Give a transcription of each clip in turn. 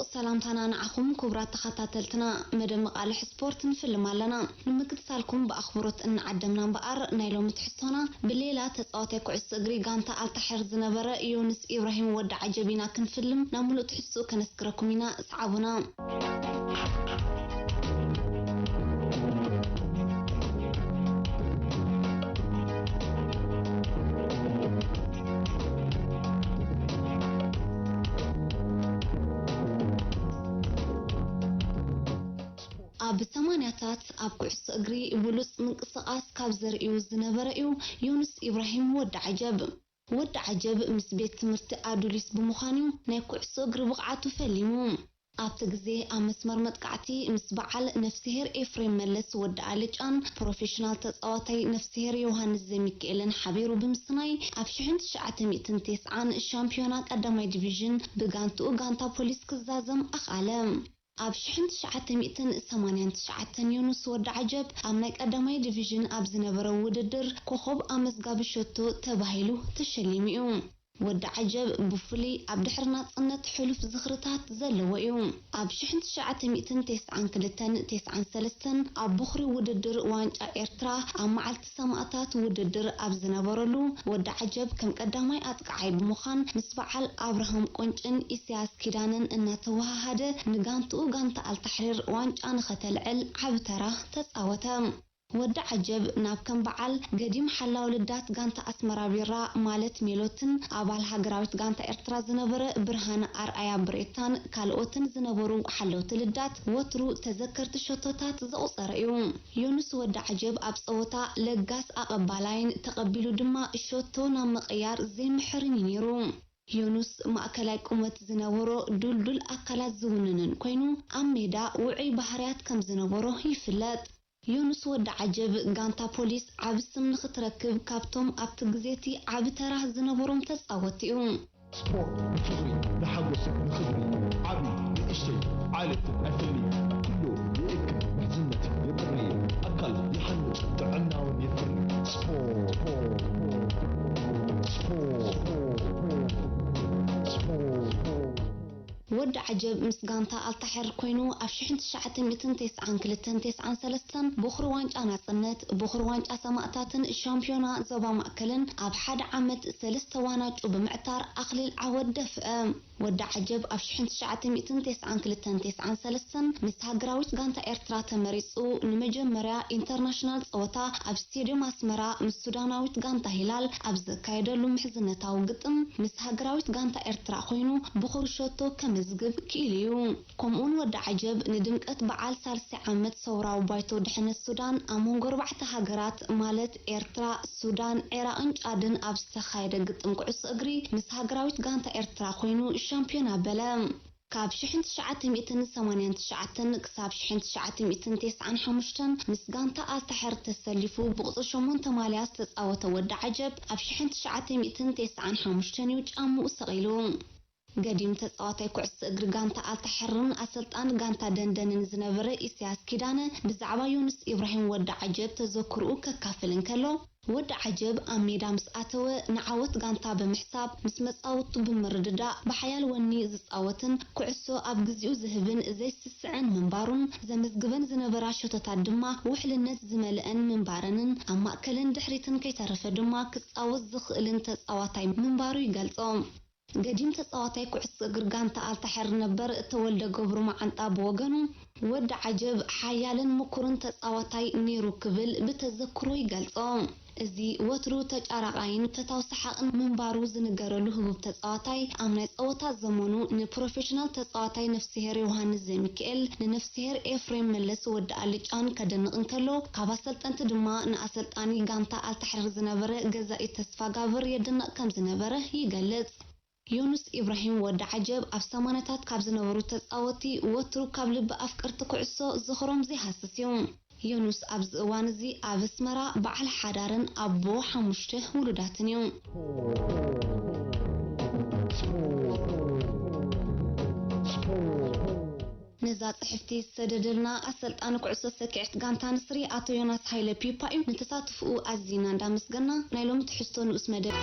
ሰላምታና ንዓኹም ክቡራት ተኸታተልትና፣ መደብ መቓልሕ ስፖርት ንፍልም ኣለና። ንምክትታልኩም ብኣኽብሮት እናዓደምና እምበኣር፣ ናይ ሎሚ ትሕዝቶና ብሌላ ተጻዋታይ ኩዕሶ እግሪ ጋንታ ኣልታሕር ዝነበረ ዮንስ ኢብራሂም ወዲ ዓጀብ ኢና ክንፍልም፣ ናብ ምሉእ ትሕዝትኡ ከነስግረኩም ኢና። ሰዓቡና። ኣብ ሰማንያታት ኣብ ኩዕሶ እግሪ ብሉጽ ምንቅስቓስ ካብ ዘርእዩ ዝነበረ እዩ ዮኑስ ኢብራሂም ወዲ ዓጀብ። ወዲ ዓጀብ ምስ ቤት ትምህርቲ ኣዱሊስ ብምዃን እዩ ናይ ኩዕሶ እግሪ ብቕዓቱ ፈሊሙ። ኣብቲ ግዜ ኣብ መስመር መጥቃዕቲ ምስ በዓል ነፍስሄር ኤፍሬም መለስ ወዲ ኣልጫን ፕሮፌሽናል ተጻዋታይ ነፍስሄር ዮሃንስ ዘሚካኤልን ሓቢሩ ብምስናይ ኣብ ሽሕን ትሽዓተ ሚእትን ተስዓን ሻምፒዮና ቀዳማይ ዲቪዥን ብጋንትኡ ጋንታ ፖሊስ ክዛዘም ኣኽኣለ። ኣብ ሽሕን ትሽዓተ ሚእትን ሰማንያን ትሽዓተን ዮኑስ ወዲ ዓጀብ ኣብ ናይ ቀዳማይ ዲቪዥን ኣብ ዝነበረ ውድድር ኮኾብ ኣመዝጋቢ ሸቶ ተባሂሉ ተሸሊሙ እዩ። ወዲ ዓጀብ ብፍሉይ ኣብ ድሕሪ ናጽነት ሕሉፍ ዝኽርታት ዘለዎ እዩ። ኣብ ሽሕን ትሽዓተ ሚእትን ተስዓን ክልተን ተስዓን ሰለስተን ኣብ ቦኽሪ ውድድር ዋንጫ ኤርትራ ኣብ መዓልቲ ሰማእታት ውድድር ኣብ ዝነበረሉ፣ ወዲ ዓጀብ ከም ቀዳማይ ኣጥቃዓይ ብምዃን ምስ በዓል ኣብርሃም ቆንጭን ኢሳያስ ኪዳነን እናተወሃሃደ ንጋንትኡ ጋንታ ኣልታሕሪር ዋንጫ ንኸተልዕል ዓቢ ተራ ተጻወተ። ወዲ ዓጀብ ናብ ከም በዓል ገዲም ሓላው ልዳት ጋንታ ኣስመራ ቢራ ማለት ሜሎትን ኣባል ሃገራዊት ጋንታ ኤርትራ ዝነበረ ብርሃነ ኣርኣያ ብሬታን ካልኦትን ዝነበሩ ሓለውቲ ልዳት ወትሩ ተዘከርቲ ሸቶታት ዘቑጸረ እዩ። ዮኑስ ወዲ ዓጀብ ኣብ ጸወታ ለጋስ ኣቐባላይን ተቐቢሉ ድማ ሸቶ ናብ ምቕያር ዘይምሕርን እዩ ነይሩ። ዮኑስ ማእከላይ ቁመት ዝነበሮ ዱልዱል ኣካላት ዝውንንን ኮይኑ ኣብ ሜዳ ውዑይ ባህርያት ከም ዝነበሮ ይፍለጥ። ዮኑስ ወዲ ዓጀብ ጋንታ ፖሊስ ዓቢ ስም ንኽትረክብ ካብቶም ኣብቲ ግዜቲ ዓቢ ተራ ዝነበሮም ተጻወቲ እዩ። ስፖርት ንፍቕሪ፣ ንሓጎስ፣ ንኽብሪ፣ ዓቢ ንእሽተይ፣ ዓሌት ኣይፈልይ፣ ኩሉ ይእክብ፣ ምሕዝነት የጥሪ፣ ኣካል ይሃንጽ፣ ጥዕናውን የፍሪ። ስፖርት፣ ስፖርት፣ ስፖርት፣ ስፖርት። ወዲ ዓጀብ ምስ ጋንታ ኣልታሕር ኮይኑ ኣብ ሽሕን ትሽዓተ ሚእትን ተስዓን ክልተን ተስዓን ሰለስተን ቦኽሪ ዋንጫ ናጽነት፣ ቦኽሪ ዋንጫ ሰማእታትን ሻምፒዮና ዞባ ማእከልን ኣብ ሓደ ዓመት ሰለስተ ዋናጩ ብምዕታር ኣኽሊል ዓወት ደፍአ። ወዲ ዓጀብ ኣብ ሽሕን ትሽዓተ ሚእትን ተስዓን ክልተን ተስዓን ሰለስተን ምስ ሃገራዊት ጋንታ ኤርትራ ተመሪጹ ንመጀመርያ ኢንተርናሽናል ጸወታ ኣብ ስቴድዮም ኣስመራ ምስ ሱዳናዊት ጋንታ ሂላል ኣብ ዘካየደሉ ምሕዝነታዊ ግጥም ምስ ሃገራዊት ጋንታ ኤርትራ ኮይኑ ብኹርሸቶ ከመዝግብ ክኢሉ እዩ። ከምኡውን ወዲ ዓጀብ ንድምቀት በዓል ሳልሳይ ዓመት ሰውራዊ ባይቶ ድሕነት ሱዳን ኣብ መንጎ ኣርባዕተ ሃገራት ማለት ኤርትራ፣ ሱዳን፣ ዒራቕን ጫድን ኣብ ዝተኻየደ ግጥም ኩዕሶ እግሪ ምስ ሃገራዊት ጋንታ ኤርትራ ኮይኑ ሻምፒዮን ኣበለ። ካብ ሽሕን ትሽዓተ ሚእትን ሰማንያን ትሽዓተን ክሳብ ሽሕን ትሽዓተ ሚእትን ተስዓን ሓሙሽተን ምስ ጋንታ ኣልታሕር ተሰሊፉ ብቁጽሪ ሸሞንተ ማልያ ዝተጻወተ ወዲ ዓጀብ ኣብ ሽሕን ትሽዓተ ሚእትን ተስዓን ሓሙሽተን እዩ ጫምኡ ሰቒሉ። ገዲም ተጻዋታይ ኩዕሶ እግሪ ጋንታ ኣልታሕርን ኣሰልጣኒ ጋንታ ደንደንን ዝነበረ ኢሳያስ ኪዳነ ብዛዕባ ዮኑስ ኢብራሂም ወዲ ዓጀብ ተዘክርኡ ከካፍል እንከሎ፣ ወዲ ዓጀብ ኣብ ሜዳ ምስ ኣተወ ንዓወት ጋንታ ብምሕሳብ፣ ምስ መጻውቱ ብምርድዳእ፣ ብሓያል ወኒ ዝጻወትን ኩዕሶ ኣብ ግዚኡ ዝህብን ዘይስስዕን ምንባሩን፣ ዘመዝግበን ዝነበራ ሸቶታት ድማ ውሕልነት ዝመልአን ምንባረንን፣ ኣብ ማእከልን ድሕሪትን ከይተረፈ ድማ ክጻወት ዝኽእልን ተጻዋታይ ምንባሩ ይገልጾ። ገዲም ተጻዋታይ ኩዕሶ እግሪ ጋንታ ኣልታሕር ነበር ተወልደ ገብሩ መዓንጣ ብወገኑ፣ ወዲ ዓጀብ ሓያልን ምኩርን ተጻዋታይ ነይሩ ክብል ብተዘክሮ ይገልጾ። እዚ ወትሩ ተጫራቓይን ፈታው ሰሓቕን ምንባሩ ዝንገረሉ ህቡብ ተጻዋታይ፣ ኣብ ናይ ጸወታ ዘመኑ ንፕሮፌሽናል ተጻዋታይ ነፍስሄር ዮሃንስ ዘሚካኤል፣ ንነፍስሄር ኤፍሬም መለስ ወዲ ኣልጫን ከደንቕ እንከሎ፣ ካብ ኣሰልጠንቲ ድማ ንኣሰልጣኒ ጋንታ ኣልታሕር ዝነበረ ገዛኢ ተስፋጋብር የድንቕ ከም ዝነበረ ይገልጽ። ዮኑስ ኢብራሂም ወዲ ዓጀብ ኣብ ሰማንያታት ካብ ዝነበሩ ተጻወቲ ወትሩ ካብ ልቢ ኣፍቀርቲ ኩዕሶ ዝኽሮም ዘይሃስስ እዩ። ዮኑስ ኣብዚ እዋን እዚ ኣብ ኣስመራ በዓል ሓዳርን ኣቦ ሓሙሽተ ውሉዳትን እዩ። ነዛ ጽሕፍቲ ዝሰደደልና ኣሰልጣኒ ኩዕሶ ሰኪዐት ጋንታ ንስሪ ኣቶ ዮናስ ሃይለ ፒፓ እዩ። ንተሳትፍኡ ኣዚና እንዳመስገና ናይ ሎሚ ትሕዝቶ ንኡስ መደብ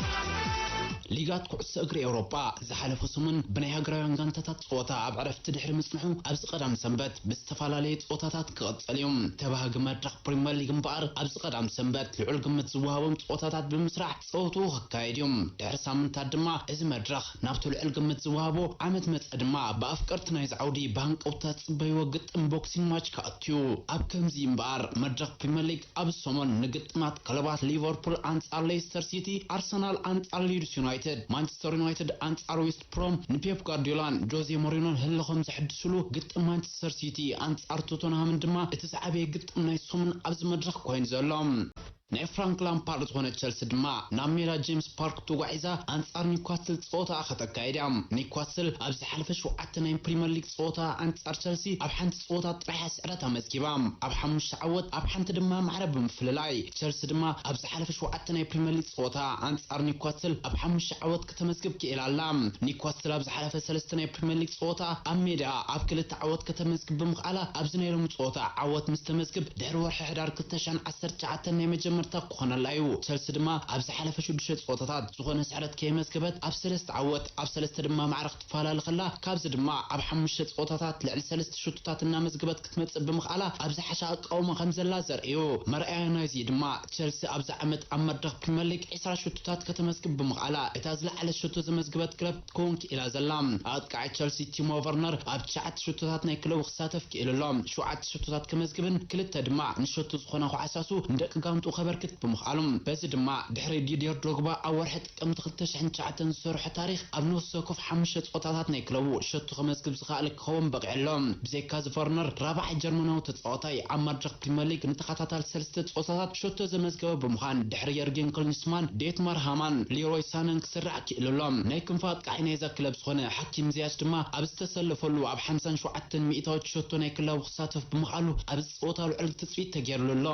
ሊጋት ኩዕሶ እግሪ ኤውሮጳ ዝሓለፈ ሰሙን ብናይ ሃገራውያን ጋንታታት ጸወታ ኣብ ዕረፍቲ ድሕሪ ምጽንሑ፣ ኣብዚ ቀዳም ሰንበት ብዝተፈላለየ ጸወታታት ክቕጽል እዩ። ተባሃጊ መድረኽ ፕሪምየር ሊግ እምበኣር፣ ኣብዚ ቀዳም ሰንበት ልዑል ግምት ዝወሃቦም ጸወታታት ብምስራሕ ጸወትኡ ክካየድ እዩ። ድሕሪ ሳምንታት ድማ እዚ መድረኽ ናብቲ ልዑል ግምት ዝወሃቦ ዓመት መጸ ድማ ብኣፍቀርቲ ናይዚ ዓውዲ ብሃንቀውታ ዝጽበይዎ ግጥም ቦክሲንግ ማች ክኣቱ እዩ። ኣብ ከምዚ እምበኣር፣ መድረኽ ፕሪምየር ሊግ ኣብዚ ሰሙን ንግጥማት ክለባት ሊቨርፑል ኣንጻር ሌስተር ሲቲ፣ ኣርሰናል ኣንጻር ሊድስ ዩናይትድ፣ ማንቸስተር ዩናይትድ ኣንጻር ዌስት ብሮም፣ ንፔፕ ጋርዲዮላን ጆዜ ሞሪኖን ህልኾም ዘሐድስሉ ግጥም ማንቸስተር ሲቲ ኣንጻር ቶተንሃምን ድማ እቲ ዝዓበየ ግጥም ናይ ሰሙን ኣብዚ መድረኽ ኮይኑ ዘሎ። ናይ ፍራንክ ላምፓርድ ዝኾነት ቸልሲ ድማ ናብ ሜዳ ጄምስ ፓርክ ተጓዒዛ ኣንጻር ኒውካስል ጸወታኣ ከተካይድ እያ። ኒውካስል ኣብ ዝሓለፈ ሸውዓተ ናይ ፕሪምየር ሊግ ጸወታ ኣንጻር ቸልሲ ኣብ ሓንቲ ጸወታ ጥራሕ እያ ስዕረት ኣመዝጊባ። ኣብ ሓሙሽተ ዓወት ኣብ ሓንቲ ድማ ማዕረ ብምፍልላይ፣ ቸልሲ ድማ ኣብ ዝሓለፈ ሸውዓተ ናይ ፕሪምየር ሊግ ጸወታ ኣንጻር ኒውካስል ኣብ ሓሙሽተ ዓወት ከተመዝግብ ክኢላ ኣላ። ኒውካስል ኣብ ዝሓለፈ ሰለስተ ናይ ፕሪምየር ሊግ ጸወታ ኣብ ሜዳ ኣብ ክልተ ዓወት ከተመዝግብ ብምኽኣላ፣ ኣብዚ ናይ ሎሚ ጸወታ ዓወት ምስ ተመዝግብ ድሕሪ ወርሒ ሕዳር ክልተ ሽሕን ዓሰርተ ትሽዓተን ናይ መጀመርታ ክኾነላ እዩ። ቸልሲ ድማ ኣብ ዝሓለፈ ሽዱሽተ ጸወታታት ዝኾነ ስዕረት ከየመዝገበት ኣብ ሰለስተ ዓወት ኣብ ሰለስተ ድማ ማዕረ ክትፈላለ ከላ፣ ካብዚ ድማ ኣብ ሓሙሽተ ጸወታታት ልዕሊ ሰለስተ ሹቶታት እናመዝገበት ክትመጽእ ብምኽኣላ ኣብ ዝሓሸ ኣቃውማ ከም ዘላ ዘርኢ እዩ። መርኣያ ናይዚ ድማ ቸልሲ ኣብዚ ዓመት ኣብ መድረኽ ፕሪምየር ሊግ ዕስራ ሹቶታት ከተመዝግብ ብምኽኣላ እታ ዝለዓለ ሹቶ ዘመዝገበት ክለብ ክትከውን ክኢላ ዘላ። ኣጥቃዓይ ቸልሲ ቲሞ ቨርነር ኣብ ትሽዓተ ሹቶታት ናይ ክለቡ ክሳተፍ ክኢሉ ኣሎ። ሸውዓተ ሸቶታት ከመዝግብን ክልተ ድማ ንሸቶ ዝኾና ኳዕሳሱ ንደቂ ጋንትኡ ከበርክት ብምኽኣሉ፣ በዚ ድማ ድሕሪ ዲድየር ድሮግባ ኣብ ወርሒ ጥቅምቲ ክልተ ሽሕን ትሽዓተን ዝሰርሖ ታሪኽ፣ ኣብ ነፍሲ ወከፍ ሓሙሽተ ጸወታታት ናይ ክለቡ ሸቶ ከመዝግብ ዝኸኣለ ክኸውን በቒዑ ኣሎ። ብዘይካዚ ቨርነር ራብዓይ ጀርመናዊ ተጻዋታይ ኣብ መድረኽ ፕሪምየር ሊግ ንተኸታታሊ ሰለስተ ጸወታታት ሸቶ ዘመዝገበ ብምዃን፣ ድሕሪ የርጌን ክሊንስማን፣ ዴትማር ሃማን፣ ሊሮይ ሳነን ክስራዕ ክኢሉ ኣሎ። ናይ ክንፊ ኣጥቃዓይ ናይዛ ክለብ ዝኾነ ሓኪም ዝያሽ ድማ ኣብ ዝተሰለፈሉ ኣብ ሓምሳን ሸውዓተን ሚእታዊት ሸቶ ናይ ክለቡ ክሳተፍ ብምኽኣሉ ኣብዚ ጸወታ ልዑል ትጽቢት ተገይርሉ ኣሎ።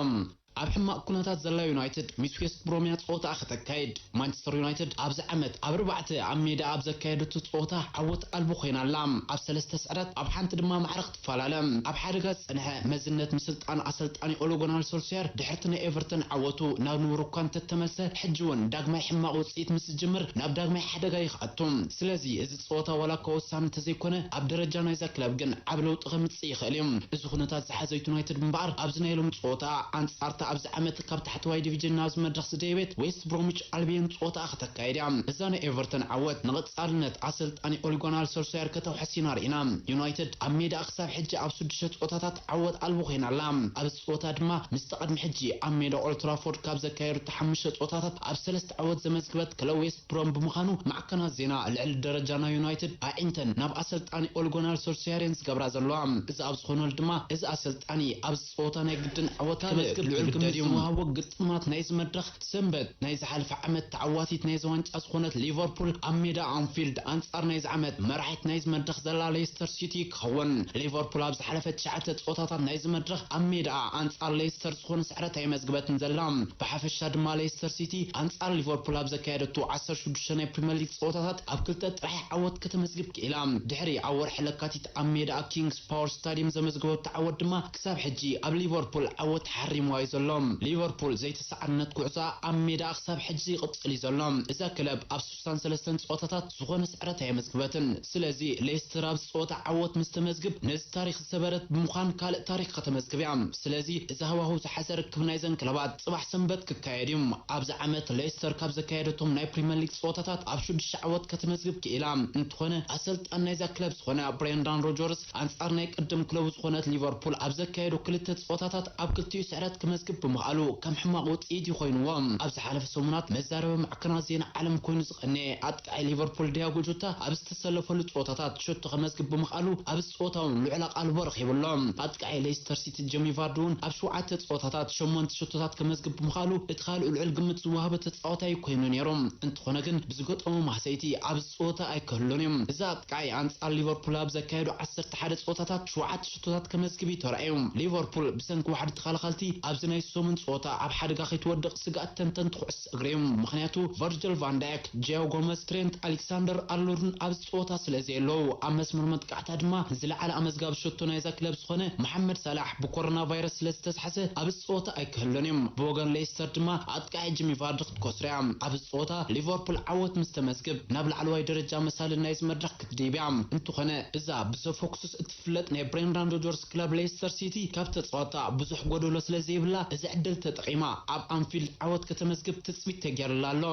ኣብ ሕማቕ ኩነታት ዘላ ዩናይትድ ምስ ዌስት ብሮም እያ ጸወታኣ ከተካይድ። ማንቸስተር ዩናይትድ ኣብዚ ዓመት ኣብ ኣርባዕተ ኣብ ሜዳ ኣብ ዘካየደቶ ጸወታ ዓወት ኣልቦ ኮይና ኣላ። ኣብ ሰለስተ ስዕረት ኣብ ሓንቲ ድማ ማዕረ ክትፈላለ። ኣብ ሓደጋ ዝጸንሐ መዝነት ምስልጣን ኣሰልጣኒ ኦለ ጉናር ሶልስያር ድሕርቲ ናይ ኤቨርተን ዓወቱ ናብ ንቡር እኳ እንተተመልሰ፣ ሕጂ እውን ዳግማይ ሕማቕ ውጽኢት ምስ ዝጅምር ናብ ዳግማይ ሓደጋ እዩ ክኣቱ። ስለዚ እዚ ጸወታ ዋላ እኳ ወሳኒ እንተዘይኮነ፣ ኣብ ደረጃ ናይዛ ክለብ ግን ዓቢ ለውጢ ከምጽእ ይኽእል እዩ። እዚ ኩነታት ዝሓዘ ዩናይትድ እምበኣር ኣብዚ ናይ ሎሚ ጸወታ ኣንጻርታ ኣብዚ ዓመት ካብ ታሕተዋይ ዲቪዥን ናብዚ መድረኽ ዝደየበት ዌስት ብሮሚች ኣልቢዮን ጸወታኣ ከተካይድ እያ። እዛ ናይ ኤቨርተን ዓወት ንቐጻልነት ኣሰልጣኒ ኦለ ጉናር ሶልስያር ከተውሕስ ኢና ርኢና። ዩናይትድ ኣብ ሜዳኣ ክሳብ ሕጂ ኣብ ሽዱሽተ ጸወታታት ዓወት ኣልቦ ኮይና ኣላ። ኣብዚ ጸወታ ድማ ምስቲ ቅድሚ ሕጂ ኣብ ሜዳ ኦልድ ትራፎርድ ካብ ዘካየደቶ ሓሙሽተ ጸወታታት ኣብ ሰለስተ ዓወት ዘመዝግበት ክለብ ዌስት ብሮም ብምዃኑ፣ ማዕከናት ዜና ልዕሊ ደረጃ ናይ ዩናይትድ ኣዒንተን ናብ ኣሰልጣኒ ኦለ ጉናር ሶልስያር እየን ዝገብራ ዘለዋ። እዚ ኣብ ዝኾነሉ ድማ፣ እዚ ኣሰልጣኒ ኣብዚ ጸወታ ናይ ግድን ዓወት ካልእ ከመዝግብ ልዑል ክግደድ ግምት እዩ። ዝወሃቦ ግጥማት ናይዚ መድረኽ፣ ሰንበት ናይ ዝሓለፈ ዓመት ተዓዋቲት ናይዚ ዋንጫ ዝኾነት ሊቨርፑል ኣብ ሜዳ ኣንፊልድ ኣንጻር ናይዚ ዓመት መራሒት ናይዚ መድረኽ ዘላ ሌስተር ሲቲ ክኸውን። ሊቨርፑል ኣብ ዝሓለፈ ትሽዓተ ጸወታታት ናይዚ መድረኽ ኣብ ሜዳኣ ኣንጻር ሌስተር ዝኾነ ስዕረት ኣየመዝግበትን ዘላ። ብሓፈሻ ድማ ሌስተር ሲቲ ኣንጻር ሊቨርፑል ኣብ ዘካየደቶ ዓሰርተ ሽዱሽተ ናይ ፕሪምየር ሊግ ጸወታታት ኣብ ክልተ ጥራሕ ዓወት ከተመዝግብ ክኢላ። ድሕሪ ኣብ ወርሒ ለካቲት ኣብ ሜዳኣ ኪንግስ ፓወር ስታዲየም ዘመዝገበቶ ዓወት ድማ ክሳብ ሕጂ ኣብ ሊቨርፑል ዓወት ሓሪምዋ እዩ ዘሎ። ሊቨርፑል ዘይተሰዓርነት ጉዕዞኣ ኣብ ሜዳኣ ክሳብ ሕጂ ይቕጽል እዩ ዘሎ። እዛ ክለብ ኣብ ስሳን ሰለስተን ጸወታታት ዝኾነ ስዕረት ኣየመዝግበትን። ስለዚ ሌስተር ኣብዚ ጸወታ ዓወት ምስ ተመዝግብ ነዚ ታሪኽ ዝሰበረት ብምዃን ካልእ ታሪኽ ከተመዝግብ እያ። ስለዚ እዚ ሃዋህው ዝሓዘ ርክብ ናይዘን ክለባት ጽባሕ ሰንበት ክካየድ እዩ። ኣብዚ ዓመት ሌስተር ካብ ዘካየደቶም ናይ ፕሪምየር ሊግ ጸወታታት ኣብ ሽዱሽተ ዓወት ከተመዝግብ ክኢላ። እንተኾነ ኣሰልጣን ናይዛ ክለብ ዝኾነ ብሬንዳን ሮጀርስ ኣንጻር ናይ ቅድም ክለቡ ዝኾነት ሊቨርፑል ኣብ ዘካየዶ ክልተ ጸወታታት ኣብ ክልቲኡ ስዕረት ክመዝግብ ብምኽኣሉ ከም ሕማቕ ውጽኢት እዩ ኮይንዎ። ኣብ ዝሓለፈ ሰሙናት መዛረቢ ማዕከናት ዜና ዓለም ኮይኑ ዝቐነየ ኣጥቃዓይ ሊቨርፑል ዲያጎ ጆታ ኣብ ዝተሰለፈሉ ጸወታታት ሸቶ ከመዝግብ ብምኽኣሉ ኣብዚ ጸወታ እውን ልዑል ኣቓልቦ ረኺቡ ኣሎ። ኣጥቃዓይ ሌስተር ሲቲ ጀሚ ቫርዲ እውን ኣብ ሸውዓተ ጸወታታት ሸሞንተ ሸቶታት ከመዝግብ ብምኽኣሉ እቲ ካልእ ልዑል ግምት ዝወሃቦ ተጻዋታይ ኮይኑ ነይሩ። እንተኾነ ግን ብዝገጠሞ ማህሰይቲ ኣብዚ ጸወታ ኣይክህሉን እዩ። እዚ ኣጥቃዓይ ኣንጻር ሊቨርፑል ኣብ ዘካየዶ ዓሰርተ ሓደ ጸወታታት ሸውዓተ ሸቶታት ከመዝግብ እዩ ተራእዩ። ሊቨርፑል ብሰንኪ ዋሕዲ ተኸላኸልቲ ኣብዚ ናይ ሰሙን ጸወታ ኣብ ሓደጋ ከይትወድቕ ስግኣት ተንተንቲ ኩዕሶ እግሪ እዩ። ምኽንያቱ ቨርጅል ቫን ዳይክ፣ ጃዮ ጎመዝ፣ ትሬንት ኣሌክሳንደር ኣርኖልድን ኣብዚ ጸወታ ስለ ዘየለዉ፣ ኣብ መስመር መጥቃዕታ ድማ ዝለዓለ ኣመዝጋቢ ሸቶ ናይዛ ክለብ ዝኾነ መሓመድ ሳላሕ ብኮሮና ቫይረስ ስለ ዝተትሓዘ ኣብዚ ጸወታ ኣይክህሉን እዩ። ብወገን ሌስተር ድማ ኣጥቃዒ ጂሚ ቫርዲ ክትከስሮ እያ። ኣብዚ ጸወታ ሊቨርፑል ዓወት ምስ ተመዝግብ ናብ ላዕለዋይ ደረጃ መሳልል ናይዚ መድረኽ ክትድይብ እያ። እንተኾነ እዛ ብሰፎክሱስ እትፍለጥ ናይ ብሬንዳን ሮጀርስ ክለብ ሌስተር ሲቲ ካብ ተጻወታ ብዙሕ ጎደሎ ስለ ዘይብላ እዚ ዕድል ተጠቒማ ኣብ ኣንፊልድ ዓወት ከተመዝግብ ትጽቢት ተገይሩላ ኣሎ።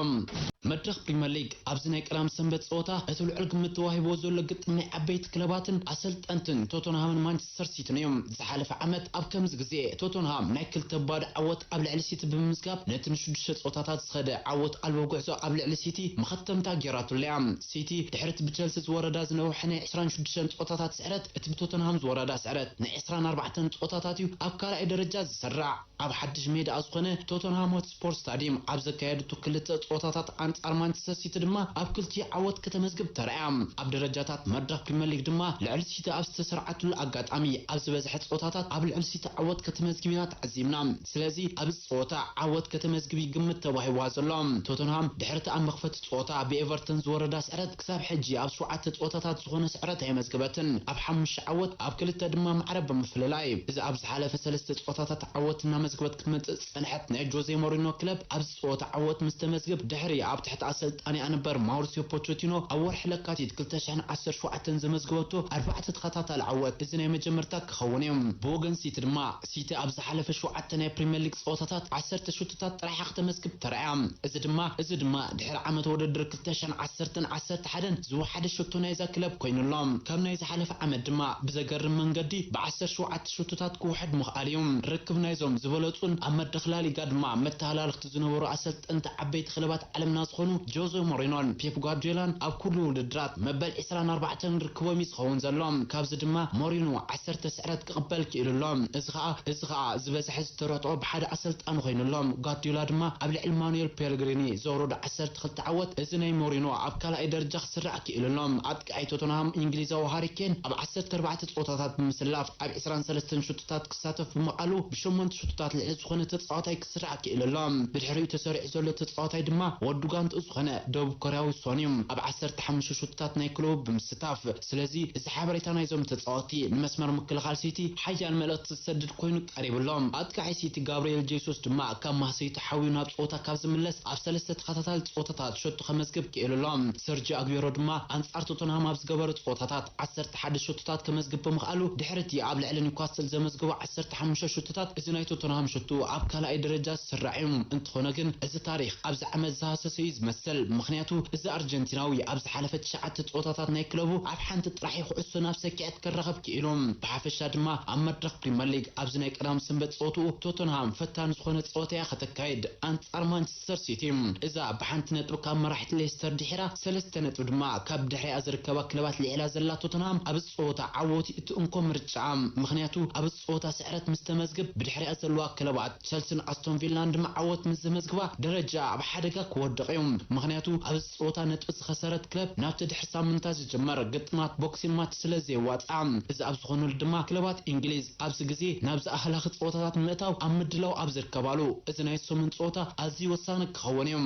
መድረኽ ፕሪምየር ሊግ ኣብዚ ናይ ቀዳም ሰንበት ጸወታ እቲ ልዑል ግምት ተዋሂብዎ ዘሎ ግጥም ናይ ዓበይቲ ክለባትን ኣሰልጠንትን ቶተንሃምን ማንቸስተር ሲቲን እዩ። ዝሓለፈ ዓመት ኣብ ከምዚ ግዜ ቶተንሃም ናይ ክልተ ባዶ ዓወት ኣብ ልዕሊ ሲቲ ብምምዝጋብ ነቲ ንሽዱሽተ ጸወታታት ዝኸደ ዓወት ኣልቦ ጉዕዞ ኣብ ልዕሊ ሲቲ መኸተምታ ገይራትሉ እያ። ሲቲ ድሕሪ እቲ ብቸልሲ ዝወረዳ ዝነውሐ ናይ ዕስራን ሽዱሽተን ጸወታታት ስዕረት እቲ ብቶተንሃም ዝወረዳ ስዕረት ናይ ዕስራን ኣርባዕተን ጸወታታት እዩ ኣብ ካልኣይ ደረጃ ዝስራዕ። ኣብ ሓድሽ ሜዳኣ ዝኾነ ቶተንሃም ሆትስፖር ስታዲየም ኣብ ዘካየደቱ ክልተ ጸወታታት ኣንጻር ማንቸስተር ሲቲ ድማ ኣብ ክልቲኡ ዓወት ከተመዝግብ ተራእያ። ኣብ ደረጃታት መድረኽ ፕሪምየር ሊግ ድማ ልዕሊ ሲቲ ኣብ ዝተሰርዓትሉ ኣጋጣሚ ኣብ ዝበዝሐ ጸወታታት ኣብ ልዕሊ ሲቲ ዓወት ከተመዝግብ ኢና ተዓዚብና። ስለዚ ኣብዚ ጸወታ ዓወት ከተመዝግብ እዩ ግምት ተዋሂብዋ ዘሎ። ቶተንሃም ድሕሪ እቲ ኣብ መኽፈቲ ጸወታ ብኤቨርተን ዝወረዳ ስዕረት ክሳብ ሕጂ ኣብ ሸውዓተ ጸወታታት ዝኾነ ስዕረት ኣየመዝገበትን። ኣብ ሓሙሽተ ዓወት ኣብ ክልተ ድማ ማዕረ ብምፍልላይ። እዚ ኣብ ዝሓለፈ ሰለስተ ጸወታታት ዓወት እናመዝገበት ክትመጽእ ዝጸንሐት ናይ ጆዜ ሞሪኖ ክለብ ኣብዚ ጸወታ ዓወት ምስ ተመዝግብ ድሕሪ ኣብ ትሕቲ ኣሰልጣኒኣ ነበር ማውሪሲዮ ፖቾቲኖ ኣብ ወርሒ ለካቲት ክልተ ሽሕን ዓሰርተ ሸውዓተን ዘመዝገበቶ ኣርባዕተ ተኸታታሊ ዓወት እዚ ናይ መጀመርታ ክኸውን እዩ። ብወገን ሲቲ ድማ ሲቲ ኣብ ዝሓለፈ ሸውዓተ ናይ ፕሪምየር ሊግ ጸወታታት ዓሰርተ ሹትታት ጥራሕ እያ ክተመዝግብ ተራእያ። እዚ ድማ እዚ ድማ ድሕሪ ዓመት ውድድር ክልተ ሽሕን ዓሰርተን ዓሰርተ ሓደን ዝወሓደ ሸቶ ናይዛ ክለብ ኮይኑ ኣሎ። ካብ ናይ ዝሓለፈ ዓመት ድማ ብዘገርም መንገዲ ብዓሰርተ ሸውዓተ ሸቶታት ክውሕድ ምኽኣል እዩ። ርክብ ናይዞም ዝበለጹን ኣብ መድረኽ ላሊጋ ድማ መተሃላልኽቲ ዝነበሩ ኣሰልጠንቲ ዓበይቲ ክለባት ዓለምና ዝኾኑ ጆዜ ሞሪኖን ፔፕ ጓርዲዮላን ኣብ ኩሉ ውድድራት መበል ዕስራን ኣርባዕተን ርክቦም እዩ ዝኸውን ዘሎ። ካብዚ ድማ ሞሪኖ ዓሰርተ ስዕረት ክቕበል ክኢሉ ኣሎ። እዚ ኸኣ እዚ ኸኣ ዝበዝሐ ዝተረትዖ ብሓደ ኣሰልጣኒ ኮይኑ ኣሎ። ጓርዲዮላ ድማ ኣብ ልዕሊ ማኑኤል ፔሌግሪኒ ዘውረዶ ዓሰርተ ክልተ ዓወት እዚ ናይ ሞሪኖ ኣብ ካልኣይ ደረጃ ክስራዕ ክኢሉ ኣሎ። ኣጥቃዓይ ቶተንሃም እንግሊዛዊ ሃሪ ኬን ኣብ ዓሰርተ ኣርባዕተ ጸወታታት ብምስላፍ ኣብ ዕስራን ሰለስተን ሹትታት ክሳተፍ ብምኽኣሉ ብሸሞንተ ሹትታት ልዕሊ ዝኾነ ተጻዋታይ ክስራዕ ክኢሉ ኣሎ። ብድሕሪኡ ተሰሪዑ ዘሎ ተጻዋታይ ድማ ወዲ ጓንትኡ ዝኾነ ደቡብ ኮርያዊ ሶን እዩ። ኣብ ዓሰርተ ሓሙሽተ ሹትታት ናይ ክለቡ ብምስታፍ። ስለዚ እዚ ሓበሬታ ናይዞም ተጻወትቲ ንመስመር ምክልኻል ሲቲ ሓያል መልእኽቲ ዝሰድድ ኮይኑ ቀሪቡ ኣሎ። ኣጥቃዓይ ሲቲ ጋብርኤል ጄሱስ ድማ ካብ ማህሰይቲ ሓውዩ ናብ ጸወታ ካብ ዝምለስ ኣብ ሰለስተ ተኸታታሊ ጸወታታት ሸቶ ከመዝግብ ክኢሉ ኣሎ። ሰርጂ ኣግዌሮ ድማ ኣንጻር ቶተንሃም ኣብ ዝገበሮ ጸወታታት ዓሰርተ ሓደ ሸቶታት ከመዝግብ ብምኽኣሉ ድሕሪ እቲ ኣብ ልዕሊ ኒውካስል ዘመዝገቦ ዓሰርተ ሓሙሽተ ሸቶታት እዚ ናይ ቶተንሃም ሸቶ ኣብ ካልኣይ ደረጃ ዝስራዕ እዩ። እንተኾነ ግን እዚ ታሪኽ ኣብዚ ዓመት ዝሃሰሰ እዩ ዝመስል። ምኽንያቱ እዚ ኣርጀንቲናዊ ኣብ ዝሓለፈ ትሽዓተ ጸወታታት ናይ ክለቡ ኣብ ሓንቲ ጥራሕ እዩ ኩዕሶ ናብ ሰኪዐት ከራኸብ ክኢሉ። ብሓፈሻ ድማ ኣብ መድረኽ ፕሪምየር ሊግ ኣብዚ ናይ ቀዳም ሰንበት ጸወትኡ ቶተንሃም ፈታኒ ዝኾነ ጸወታ እያ ከተካይድ ኣንጻር ማንቸስተር ሲቲ። እዛ ብሓንቲ ነጥቢ ካብ መራሒት ሌስተር ድሒራ ሰለስተ ነጥቢ ድማ ካብ ድሕሪኣ ዝርከባ ክለባት ልዒላ ዘላ ቶተንሃም ኣብዚ ጸወታ ዓወት እቲ እንኮ ምርጫ። ምኽንያቱ ኣብዚ ጸወታ ስዕረት ምስ ተመዝግብ ብድሕሪኣ ዘለዋ ክለባት ቸልሲን ኣስቶን ቪላን ድማ ዓወት ምስ ዘመዝግባ ደረጃ ኣብ ሓደጋ ክወድቕ እዩ። ምኽንያቱ ኣብዚ ጸወታ ነጥቢ ዝኸሰረት ክለብ ናብቲ ድሕሪ ሳምንታት ዝጅመር ግጥማት ቦክሲንግ ማች ስለ ዘየዋጽኣ። እዚ ኣብ ዝኾነሉ ድማ ክለባት እንግሊዝ ኣብዚ ግዜ ናብ ዝኣህላኺ ጸወታታት ንምእታው ኣብ ምድላው ኣብ ዝርከባሉ እዚ ናይ ሰሙን ጸወታ ኣዝዩ ወሳኒ ክኸውን እዩ።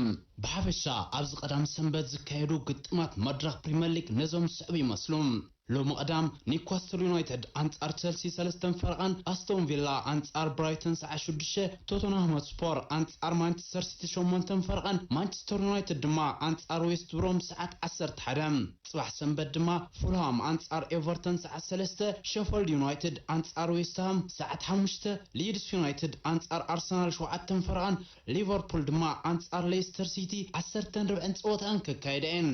ብሓፈሻ ኣብዚ ቀዳም ሰንበት ዝካየዱ ግጥማት መድረኽ ፕሪምየር ሊግ ነዞም ዝስዕቡ ይመስሉ። ሎሚ ቀዳም ኒውካስትል ዩናይትድ ኣንጻር ቸልሲ ሰለስተን ፈረቓን፣ ኣስቶን ቪላ ኣንጻር ብራይተን ሰዓት ሽዱሽተ፣ ቶተንሃም ሆትስፖር ኣንጻር ማንቸስተር ሲቲ ሸሞንተን ፈረቓን፣ ማንቸስተር ዩናይትድ ድማ ኣንጻር ዌስት ብሮም ሰዓት ዓሰርተ ሓደ። ጽባሕ ሰንበት ድማ ፉልሃም ኣንጻር ኤቨርተን ሰዓት ሰለስተ፣ ሸፈልድ ዩናይትድ ኣንጻር ዌስትሃም ሰዓት ሓሙሽተ፣ ሊድስ ዩናይትድ ኣንጻር ኣርሰናል ሸውዓተን ፈረቓን፣ ሊቨርፑል ድማ ኣንጻር ሌስተር ሲቲ ዓሰርተን ርብዕን ጸወታኣን ከካይዳ እየን።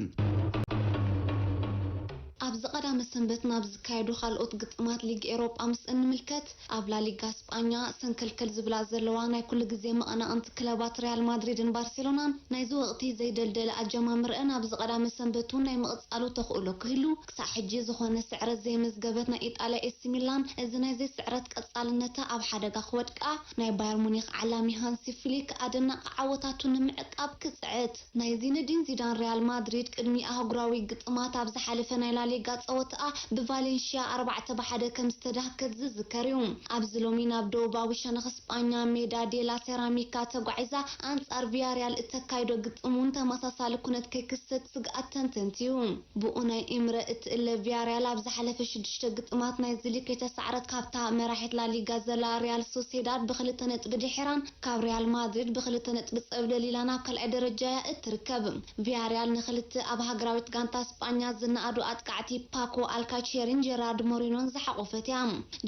ኣብዚ ቀዳመ ሰንበት ናብ ዝካየዱ ካልኦት ግጥማት ሊግ ኤሮጳ ምስ እንምልከት፣ ኣብ ላሊጋ ስጳኛ ሰንከልከል ዝብላ ዘለዋ ናይ ኩሉ ግዜ መቐናቕንቲ ክለባት ሪያል ማድሪድን ባርሴሎናን ናይዚ ወቕቲ ዘይደልደለ ኣጀማምርአን ኣብዚ ቀዳመ ሰንበት እውን ናይ ምቕጻሉ ተኽእሎ ክህሉ፣ ክሳዕ ሕጂ ዝኾነ ስዕረት ዘይመዝገበት ናይ ኢጣልያ ኤሲ ሚላን እዚ ናይ ዘይስዕረት ቀጻልነታ ኣብ ሓደጋ ክወድቃ ናይ ባየር ሙኒክ ዓላሚ ሃንሲ ፍሊክ ኣደናቒ ዓወታቱ ንምዕቃብ ክጽዕት። ናይ ዚነዲን ዚዳን ሪያል ማድሪድ ቅድሚ ኣህጉራዊ ግጥማት ኣብ ዝሓለፈ ናይ ላሊጋ ጸወታኣ ብቫሌንሽያ ኣርባዕተ ብ ሓደ ከም ዝተዳህከት ዝዝከር እዩ። ኣብዚ ሎሚ ናብ ደቡባዊ ሸነኽ ስጳኛ ሜዳ ዴላ ሴራሚካ ተጓዒዛ ኣንጻር ቪያሪያል እተካይዶ ግጥም እውን ተመሳሳሊ ኩነት ከይክሰት ስግኣት ተንተንቲ እዩ። ብኡ ናይ ኢምረ እትእለ ቪያሪያል ኣብ ዝሓለፈ ሽዱሽተ ግጥማት ናይዚ ሊግ ከይተሳዕረት ካብታ መራሒት ላሊጋ ዘላ ሪያል ሶሴዳድ ብክልተ ነጥቢ ድሒራን ካብ ሪያል ማድሪድ ብክልተ ነጥቢ ጸብለል ኢላ ናብ ካልኣይ ደረጃ እያ እትርከብ። ቪያሪያል ንክልተ ኣብ ሃገራዊት ጋንታ ስጳኛ ዝነኣዱ ኣጥቃዕቲ ፓኮ ኣልካቼሪን ጀራርድ ሞሪኖን ዝሓቖፈት እያ።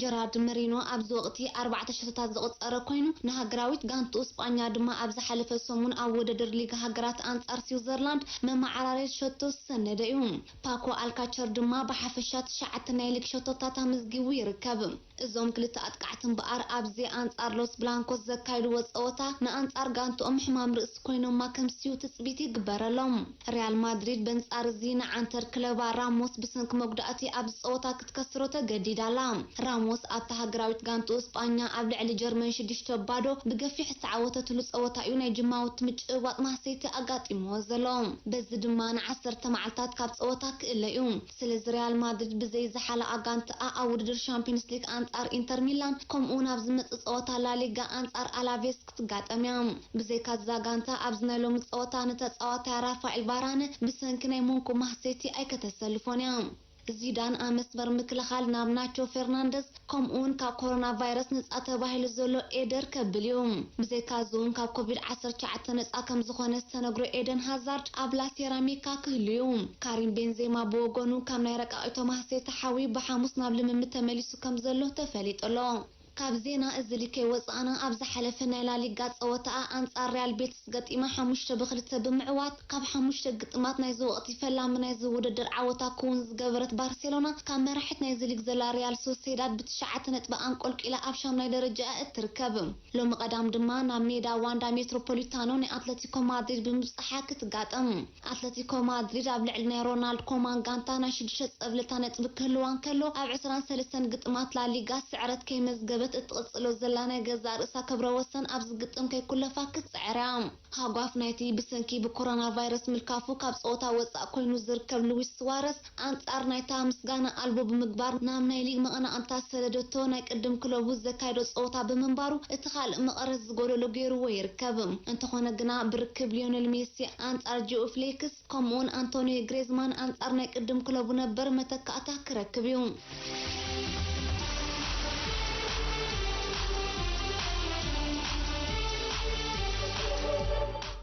ጀራርድ መሪኖ ኣብዚ ወቕቲ ኣርባዕተ ሸቶታት ዘቑጸረ ኮይኑ፣ ንሃገራዊት ጋንትኡ ስጳኛ ድማ ኣብ ዝሓለፈ ሰሙን ኣብ ውድድር ሊግ ሃገራት ኣንጻር ስዊዘርላንድ መመዓራረይ ሸቶ ዝሰነደ እዩ። ፓኮ ኣልካቸር ድማ ብሓፈሻ ትሽዓተ ናይ ሊግ ሸቶታት ኣመዝጊቡ ይርከብ። እዞም ክልተ ኣጥቃዕቲ እምበኣር ኣብዚ ኣንጻር ሎስ ብላንኮስ ዘካይድዎ ጸወታ ንኣንጻር ጋንትኦም ሕማም ርእሲ ኮይኖማ ከምስዩ ትጽቢት ይግበረሎም። ሪያል ማድሪድ በንጻር እዚ ንዓንተር ክለባ ራሞስ ብሰንኪ መጉዳእቲ ኣብዚ ጸወታ ክትከስሮ ተገዲዳ ኣላ። ራሞስ ኣብታ ሃገራዊት ጋንትኡ ስጳኛ ኣብ ልዕሊ ጀርመን ሽዱሽተ ባዶ ብገፊሕ ዝተዓወተትሉ ጸወታ እዩ ናይ ጅማውቲ ምጭብባጥ ማህሰይቲ ኣጋጢምዎ ዘሎ። በዚ ድማ ንዓሰርተ መዓልታት ካብ ጸወታ ክእለ እዩ። ስለዚ ሪያል ማድሪድ ብዘይ ዝሓለኣ ጋንትኣ ኣብ ውድድር ሻምፒዮንስ ሊግ ኣንጻር ኢንተር ሚላን ከምኡውን ኣብ ዝመጽእ ጸወታ ላሊጋ ኣንጻር ኣላቬስ ክትጋጠም እያ። ብዘይካ እዛ ጋንታ ኣብዚ ናይ ሎሚ ጸወታ ንተጻዋታይ ራፋኤል ቫራነ ብሰንኪ ናይ መንኩብ ማህሰይቲ ኣይከተሰልፎን እያ። ዚዳን ኣብ መስመር ምክልኻል ናብ ናቾ ፌርናንደዝ ከምኡውን ካብ ኮሮና ቫይረስ ነጻ ተባሂሉ ዘሎ ኤደር ከብል እዩ። ብዘይካ እዚ እውን ካብ ኮቪድ ዓሰርተ ትሽዓተ ነጻ ከም ዝኾነ ዝተነግሮ ኤደን ሃዛርድ ኣብ ላሴራሚካ ክህሉ እዩ። ካሪም ቤንዜማ ብወገኑ ካብ ናይ ረቃቒቶ ማህሰይቲ ሓዊ ብሓሙስ ናብ ልምምድ ተመሊሱ ከም ዘሎ ተፈሊጡ ኣሎ። ካብ ዜና እዚ ሊግ ከይወጻእና ኣብ ዝሓለፈ ናይ ላሊጋ ጸወታኣ ኣንጻር ሪያል ቤቲስ ገጢማ ሓሙሽተ ብ ክልተ ብምዕዋት ካብ ሓሙሽተ ግጥማት ናይዚ ወቕቲ ፈላሚ ናይዚ ውድድር ዓወታ ክውን ዝገበረት ባርሴሎና ካብ መራሒት ናይዚ ሊግ ዘላ ሪያል ሶሴዳድ ብትሽዓተ ነጥቢ ኣንቆልቂላ ኣብ ሻምናይ ደረጃኣ እትርከብ። ሎሚ ቀዳም ድማ ናብ ሜዳ ዋንዳ ሜትሮፖሊታኖ ናይ ኣትለቲኮ ማድሪድ ብምብጻሓ ክትጋጠም። ኣትለቲኮ ማድሪድ ኣብ ልዕሊ ናይ ሮናልድ ኮማን ጋንታ ናይ ሽዱሽተ ጸብለልታ ነጥቢ ክህልዋ እንከሎ፣ ኣብ ዕስራን ሰለስተን ግጥማት ላሊጋ ስዕረት ከይመዝገበት እትቕጽሎ ዘላ ናይ ገዛእ ርእሳ ክብረ ወሰን ኣብዚ ግጥም ከይኩለፋ ክትጽዕር እያ። ሃጓፍ ናይቲ ብሰንኪ ብኮሮና ቫይረስ ምልካፉ ካብ ጸወታ ወጻእ ኮይኑ ዝርከብ ሉዊስ ስዋረስ ኣንጻር ናይታ ምስጋና ኣልቦ ብምግባር ናብ ናይ ሊግ መቐናቕንታ ዝሰደደቶ ናይ ቅድም ክለቡ ዘካየዶ ጸወታ ብምንባሩ እቲ ካልእ መቐረት ዝጎደሎ ገይርዎ ይርከብ። እንተኾነ ግና ብርክብ ሊዮነል ሜሲ ኣንጻር ጂኦ ፍሌክስ ከምኡውን ኣንቶኒዮ ግሬዝማን ኣንጻር ናይ ቅድም ክለቡ ነበር መተካእታ ክረክብ እዩ።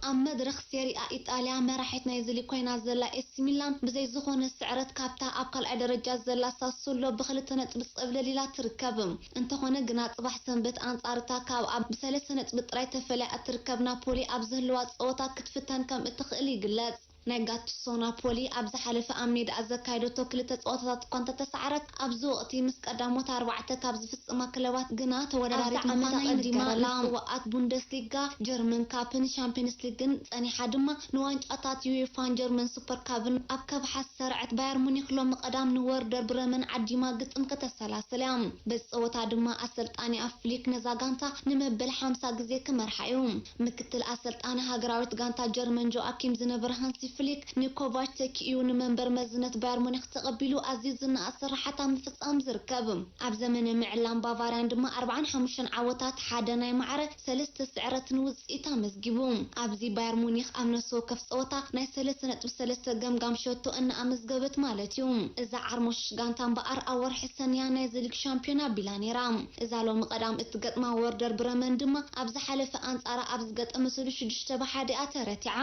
ኣብ መድረኽ ሴሪኣ ኢጣልያ መራሒት ናይዚ ሊግ ኮይና ዘላ ኤሲ ሚላን ብዘይ ዝኾነ ስዕረት ካብታ ኣብ ካልኣይ ደረጃ ዘላ ሳሱሎ ብክልተ ነጥቢ ጸብለል ኢላ ትርከብ። እንተኾነ ግና ጽባሕ ሰንበት ኣንጻርታ ካብ ኣብ ብሰለስተ ነጥቢ ጥራይ ተፈልያ እትርከብ ናፖሊ ኣብ ዝህልዋ ጸወታ ክትፍተን ከም እትኽእል ይግለጽ። ናይ ጋቱሶ ናፖሊ ኣብ ዝሓለፈ ኣብ ሜዳኣ ዘካየደቶ ክልተ ጸወታታት እኳ እንተተሳዕረት፣ ኣብዚ ወቕቲ ምስ ቀዳሞት ኣርባዕተ ካብ ዝፍጽማ ክለባት ግና ተወዳዳሪት ኣብዛ ምዃና ዓመት ኣቐዲማ ይንገረላ። ንስውኣት ቡንደስሊጋ፣ ጀርመን ካፕን ሻምፒዮንስ ሊግን ጸኒሓ ድማ ንዋንጫታት ዩኤፋን ጀርመን ሱፐር ካፕን ኣብ ከብሓ ዝሰርዐት ባየር ሙኒክ ሎሚ ቀዳም ንወርደር ብረመን ዓዲማ ግጥም ከተሰላስል እያ። በዚ ጸወታ ድማ ኣሰልጣኒኣ ፍሊክ ነዛ ጋንታ ንመበል ሓምሳ ግዜ ክመርሓ እዩ። ምክትል ኣሰልጣኒ ሃገራዊት ጋንታ ጀርመን ጆኣኪም ዝነበረ ሃንሲ ፍሊክ ንኮቫች ተኪኡ ንመንበር መዝነት ባየር ሙኒክ ተቐቢሉ ኣዝዩ ዝነኣድ ስራሓት ኣብ ምፍጻም ዝርከብ። ኣብ ዘመነ ምዕላም ባቫርያን ድማ ኣርባዓን ሓሙሽተን ዓወታት፣ ሓደ ናይ ማዕረ ሰለስተ ስዕረትን ውጽኢት ኣመዝጊቡ። ኣብዚ ባየር ሙኒክ ኣብ ነፍሲ ወከፍ ጸወታ ናይ ሰለስተ ነጥቢ ሰለስተ ገምጋም ሸቶ እናኣመዝገበት ማለት እዩ። እዛ ዓርሞሽሽ ጋንታ እምበኣር ኣብ ወርሒ ሰንያ ናይዚ ሊግ ሻምፒዮን ኣቢላ ነይራ። እዛ ሎሚ ቀዳም እትገጥማ ወርደር ብረመን ድማ ኣብ ዝሓለፈ ኣንጻራ ኣብ ዝገጠመትሉ ሽዱሽተ ብ ሓደ እያ ተረቲዓ።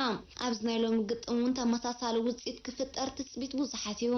ኣብዚ ናይ ሎሚ ግጥም እውን ተመሳሳሊ ውጽኢት ክፍጠር ትጽቢት ብዙሓት እዩ።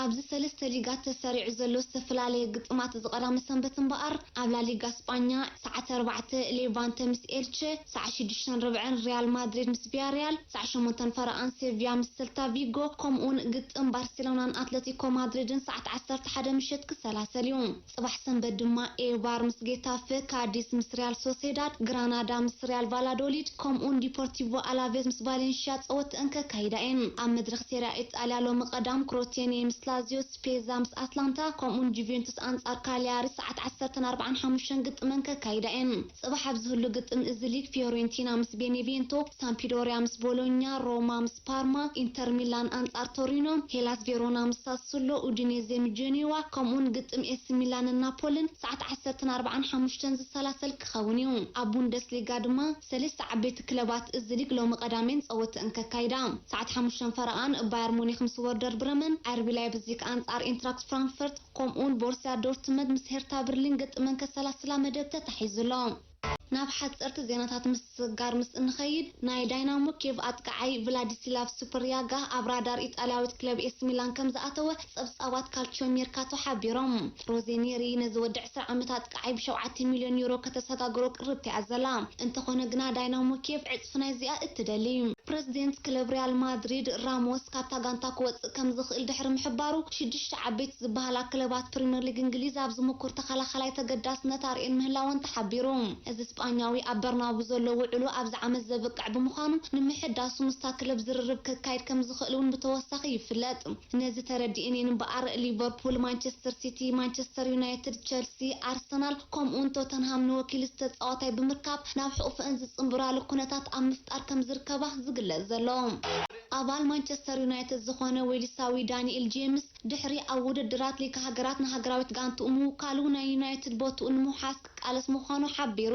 ኣብዚ ሰለስተ ሊጋት ተሰሪዑ ዘሎ ዝተፈላለየ ግጥማት እዚ ቀዳመ ሰንበት እምበኣር፣ ኣብ ላሊጋ ስጳኛ ሰዓት ኣርባዕተ ሌቫንተ ምስ ኤልቸ፣ ሰዓት ሽዱሽተን ርብዕን ሪያል ማድሪድ ምስ ቪያሪያል፣ ሰዓት ሸሞንተን ፈረቓን ሴቪያ ምስ ሰልታ ቪጎ፣ ከምኡውን ግጥም ባርሴሎናን ኣትለቲኮ ማድሪድን ሰዓት ዓሰርተ ሓደ ምሸት ክሰላሰል እዩ። ጽባሕ ሰንበት ድማ ኤባር ምስ ጌታፈ፣ ካዲስ ምስ ሪያል ሶሴዳድ፣ ግራናዳ ምስ ሪያል ቫላዶሊድ፣ ከምኡውን ዲፖርቲቮ ኣላቬዝ ምስ ቫሌንሽያ ጸወትአን ከካይዳ ይካይዳ እየን። ኣብ መድረኽ ሴሪያ ኢጣልያ ሎሚ ቀዳም ክሮቴኔ ምስ ላዚዮ፣ ስፔዛ ምስ ኣትላንታ ከምኡውን ጁቬንቱስ ኣንጻር ካሊያሪ ሰዓት ዓሰርተን ኣርባዓን ሓሙሽተን ግጥመን ከካይዳ እየን። ጽባሕ ኣብ ዝህሉ ግጥም እዚ ሊግ ፊዮሬንቲና ምስ ቤኔቬንቶ፣ ሳምፒዶሪያ ምስ ቦሎኛ፣ ሮማ ምስ ፓርማ፣ ኢንተር ሚላን ኣንጻር ቶሪኖ፣ ሄላስ ቬሮና ምስ ሳሱሎ፣ ኡዲኔዜ ምስ ጀኔዋ ከምኡውን ግጥም ኤሲ ሚላንን ናፖልን ሰዓት ዓሰርተን ኣርባዓን ሓሙሽተን ዝሰላሰል ክኸውን እዩ። ኣብ ቡንደስሊጋ ድማ ሰለስተ ዓበይቲ ክለባት እዚ ሊግ ሎሚ ቀዳሜን ጸወተን ከካይዳ። ሰዓት ሓሙሽተን ፈረቓን ባየር ሙኒክ ምስ ወርደር ብረመን፣ ኣርቢ ላይፕዚግ ኣንጻር ኢንትራክት ፍራንክፈርት ከምኡውን ቦርሲያ ዶርትመንድ ምስ ሄርታ ብርሊን ግጥመን ከሰላስላ መደብ ተታሒዙ ኣሎ። ናብ ሓጸርቲ ዜናታት ምስጋር ምስ እንኸይድ፣ ናይ ዳይናሞ ኬቭ ኣጥቃዓይ ቭላዲስላቭ ሱፐርያጋ ኣብ ራዳር ኢጣልያዊት ክለብ ኤሲ ሚላን ከም ዝኣተወ ጸብጻባት ካልቺዮ ሜርካቶ ሓቢሮም። ሮዜኒሪ ነዚ ወዲ ዕስራ ዓመት ኣጥቃዓይ ብ7 ሚልዮን ዩሮ ከተሰጋግሮ ቅርብቲ እያ ዘላ። እንተኾነ ግና ዳይናሞ ኬቭ ዕጽፊ ናይዚኣ እትደሊ። ፕረዚደንት ክለብ ሪያል ማድሪድ ራሞስ ካብታ ጋንታ ክወጽእ ከም ዝኽእል ድሕሪ ምሕባሩ፣ ሽዱሽተ ዓበይቲ ዝበሃላ ክለባት ፕሪምየር ሊግ እንግሊዝ ኣብዚ ምኩር ተኸላኻላይ ተገዳስነት ኣርእየን ምህላወን ተሓቢሩ። እዚ ስጳኛዊ ኣብ በርናቡ ዘሎ ውዕሉ ኣብዚ ዓመት ዘብቅዕ ብምዃኑ፣ ንምሕዳሱ ምስታ ክለብ ዝርርብ ከካይድ ከም ዝኽእል እውን ብተወሳኺ ይፍለጥ። ነዚ ተረዲኤን እየን እምበኣር ሊቨርፑል፣ ማንቸስተር ሲቲ፣ ማንቸስተር ዩናይትድ፣ ቸልሲ፣ ኣርሰናል ከምኡውን ቶተንሃም ንወኪል ዝተጻዋታይ ብምርካብ ናብ ሕቑፈን ዝጽንብራሉ ኩነታት ኣብ ምፍጣር ከም ዝርከባ ዝግለጽ ዘሎ። ኣባል ማንቸስተር ዩናይትድ ዝኾነ ዌልሳዊ ዳንኤል ጄምስ ድሕሪ ኣብ ውድድራት ሊግ ሃገራት ንሃገራዊት ጋንትኡ ምውካሉ ናይ ዩናይትድ ቦትኡ ንምውሓስ ክቃለስ ምዃኑ ሓቢሩ።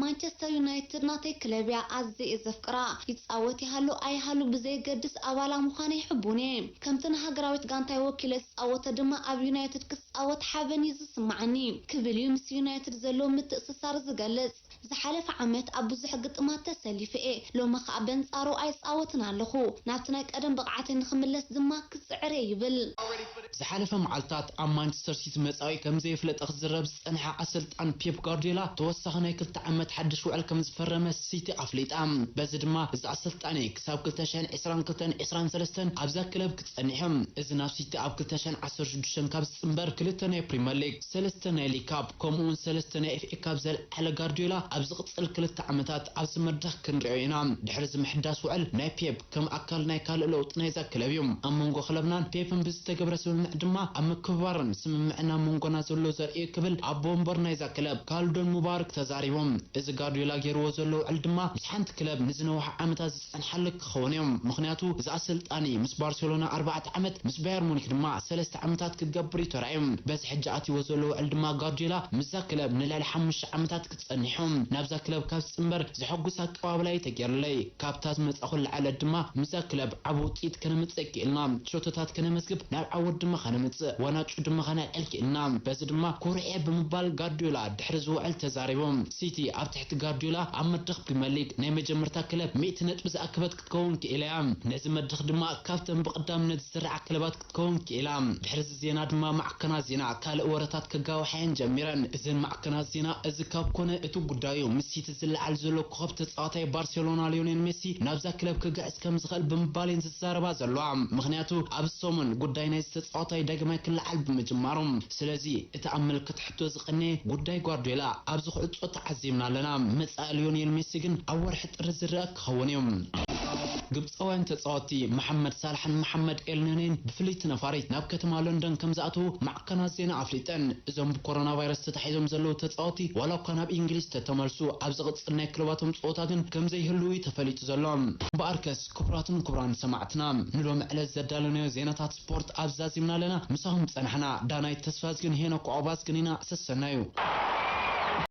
ማንቸስተር ዩናይትድ ናተይ ክለብ እያ፣ ኣዝየ እየ ዘፍቅራ። ይጻወት ይሃሉ ኣይሃሉ ብዘየገድስ ኣባላ ምዃነይ ሕቡን እየ። ከምቲ ንሃገራዊት ጋንታይ ወኪለ ዝጻወተ ድማ ኣብ ዩናይትድ ክጻወት ሓበን እዩ ዝስምዓኒ ክብል እዩ ምስ ዩናይትድ ዘለዎ ምትእስሳር ዝገልጽ። ዝሓለፈ ዓመት ኣብ ብዙሕ ግጥማት ተሰሊፈ እየ፣ ሎሚ ከኣ በንጻሩ ኣይጻወትን ኣለኹ። ናብቲ ናይ ቀደም ብቕዓተይ ንኽምለስ ድማ ክጽዕር እየ ይብል። ዝሓለፈ መዓልታት ኣብ ማንቸስተር ሲቲ መጻኢ ከም ዘየፍለጠ ክዝረብ ዝጸንሐ ኣሰልጣን ፔፕ ጋርዲዮላ ተወሳኺ ናይ ክልተ ዓመት ሓድሽ ውዕል ከም ዝፈረመ ሲቲ ኣፍሊጣ። በዚ ድማ እዚ ኣሰልጣኒ ክሳብ ክልተ ሽሕን ዕስራን ክልተን ዕስራን ሰለስተን ኣብዛ ክለብ ክጸንሕ እዩ። እዚ ናብ ሲቲ ኣብ ክልተ ሽሕን ዓሰርተ ሽዱሽተን ካብ ዝጽንበር ክልተ ናይ ፕሪምየር ሊግ፣ ሰለስተ ናይ ሊግ ካፕ ከምኡውን ሰለስተ ናይ ኤፍ ኤ ካፕ ዘልዓለ ጋርዲዮላ ኣብ ዝቕጽል ክልተ ዓመታት ኣብዚ መድረኽ ክንሪኦ ኢና። ድሕሪ እዚ ምሕዳስ ውዕል ናይ ፔፕ ከም ኣካል ናይ ካልእ ለውጢ ናይዛ ክለብ እዩ። ኣብ መንጎ ክለብናን ፔፕን ብዝተገብረ ስምምዕ ድማ ኣብ ምክብባርን ስምምዕን ኣብ መንጎና ዘሎ ዘርኢ ክብል ኣቦ ወንበር ናይዛ ክለብ ካልዶን ሙባርክ ተዛሪቡ። እዚ ጋርዲዮላ ገይርዎ ዘሎ ውዕል ድማ ምስ ሓንቲ ክለብ ንዝነውሐ ዓመታት ዝጸንሓሉ ክኸውን እዩ። ምኽንያቱ እዚ ኣሰልጣኒ ምስ ባርሴሎና ኣርባዕተ ዓመት፣ ምስ ባየር ሙኒክ ድማ ሰለስተ ዓመታት ክገብር እዩ ተራእዩ። በዚ ሕጂ ኣትይዎ ዘሎ ውዕል ድማ ጋርዲዮላ ምስዛ ክለብ ንልዕሊ ሓሙሽተ ዓመታት ክጸንሕ እዩ። ናብዛ ክለብ ካብ ዝጽንበር ዘሐጉስ ኣቀባብላ እዩ ተገይሩለይ። ካብታ ዝመጻኹ ዝለዓለት ድማ ምስዛ ክለብ ዓቢ ውጽኢት ከነምጽእ ክኢልና። ሸቶታት ከነመዝግብ፣ ናብ ዓወት ድማ ከነምጽእ፣ ዋንጫ ድማ ከነልዕል ክኢልና። በዚ ድማ ኩርዕ እየ ብምባል ጋርዲዮላ ድሕሪ እዚ ውዕል ተዛሪቡ። ሲቲ ኣብ ትሕቲ ጋርዲዮላ ኣብ መድረኽ ፕሪምየር ሊግ ናይ መጀመርታ ክለብ ሚእቲ ነጥቢ ዝኣከበት ክትከውን ክኢላ እያ። ነዚ መድረኽ ድማ ካብተን ብቐዳምነት ዝስርዓ ክለባት ክትከውን ክኢላ። ድሕሪ እዚ ዜና ድማ ማዕከናት ዜና ካልእ ወረታት ከጋውሓ እየን ጀሚረን። እዘን ማዕከናት ዜና እዚ ካብ ኮነ እቲ ጉዳዩ ምስ ሲቲ ዝለዓል ዘሎ ኮኸብ ተጻዋታይ ባርሴሎና ሊዮኔል ሜሲ ናብዛ ክለብ ክግዕዝ ከም ዝኽእል ብምባል እየን ዝዛረባ ዘለዋ። ምኽንያቱ ኣብዚ ሰሙን ጉዳይ ናይዚ ተጻዋታይ ዳግማይ ክለዓል ብምጅማሩ። ስለዚ እቲ ኣብ ምልክት ሕቶ ዝቐነየ ጉዳይ ጓርዲዮላ ኣብዚ ክዕጾ ተዓዚብና ኣለና። መጻኢ ሊዮኔል ሜሲ ግን ኣብ ወርሒ ጥሪ ዝረአ ክኸውን እዩ። ግብጻውያን ተጻወትቲ መሓመድ ሳላሕን መሓመድ ኤልነኔን ብፍልይቲ ነፋሪት ናብ ከተማ ሎንደን ከም ዝኣትዉ ማዕከናት ዜና ኣፍሊጠን። እዞም ብኮሮና ቫይረስ ተታሒዞም ዘለዉ ተጻወትቲ ዋላ እኳ ናብ እንግሊዝ ተተመልሱ፣ ኣብ ዝቕጽል ናይ ክለባቶም ጸወታ ግን ከም ዘይህልዉ እዩ ተፈሊጡ ዘሎ። እምበኣርከስ ክቡራትን ክቡራን ሰማዕትና፣ ንሎሚ ዕለት ዘዳለናዮ ዜናታት ስፖርት ኣብዚ ዛዚምና ኣለና። ምሳኹም ጸናሕና ዳናይት ተስፋዝግን ሄኖክ ኦባዝግን ኢና። ሰሰናዩ።